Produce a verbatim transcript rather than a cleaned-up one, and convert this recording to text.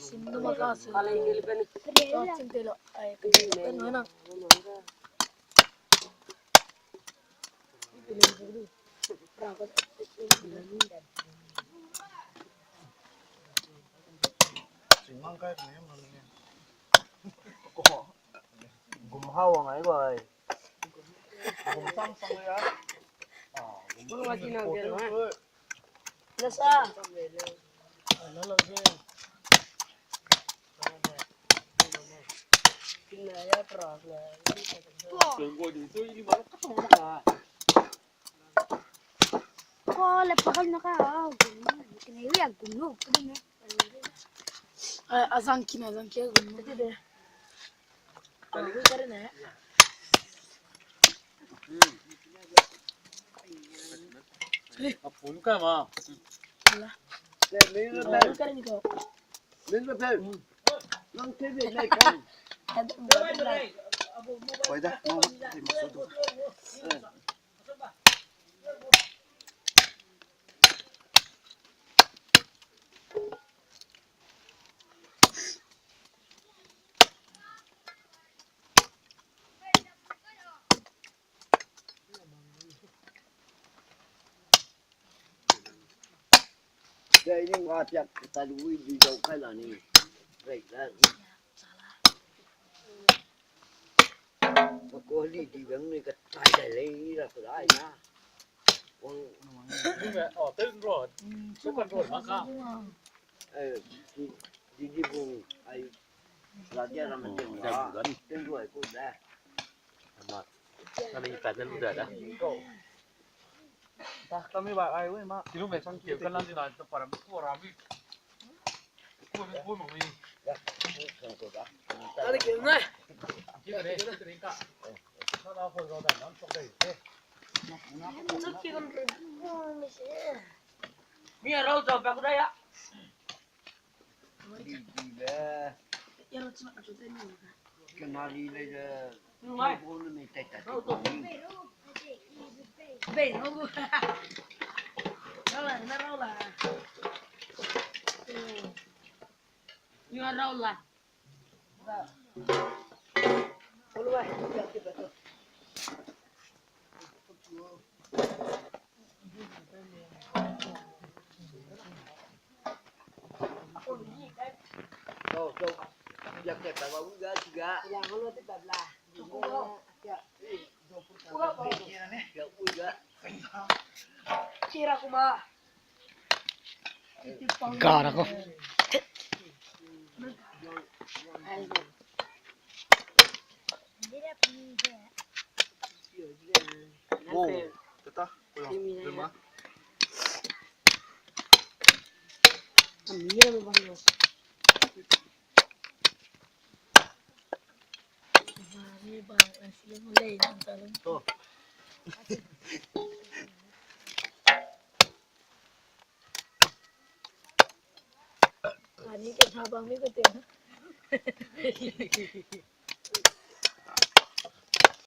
Sim nu ma ka se. Ka ching te lo. Ai, ka ching te lo na. Gum hau wang ai bai. Gum sang sang ya. Gum ma ki na gel ma. Nasa. Ko le pagal na ka, au, gum, kine ya gum lu, kine. A, azang kine, azang kia gum lu. Kali kare ne. A pun ka ma. Ala. Kali kare ni ko. Dai ni ma piak ta lui di dau kai la ni. Rei la. Ko li di bang ni ka tai dai lei ra ko dai na. Wang. Lu me, oh, tei ro. Su kan ro ma ka. Eh, di di bung ai. La dia ram teng la. Teng ro ai ko da. Ama. Kami pat ne lu da da. Kami ba ai wei ma. Kilu me sang kiu ka lan di na ta param tu rami. Ku mi ku mi. Ada kiu na. Kiu re, kiu re ka. Sa da ko da nan sok dai. Mi a rau zau bak da ya. Di di le. Kena li le ze. Nungai. Bo ne mei tai tai. Bei rau. Rau la, na rau la. Nungai rau la. Kira kuma. Gara ko. Oh, kata, kuya, dema. To. Ani ke na bang mi ko te.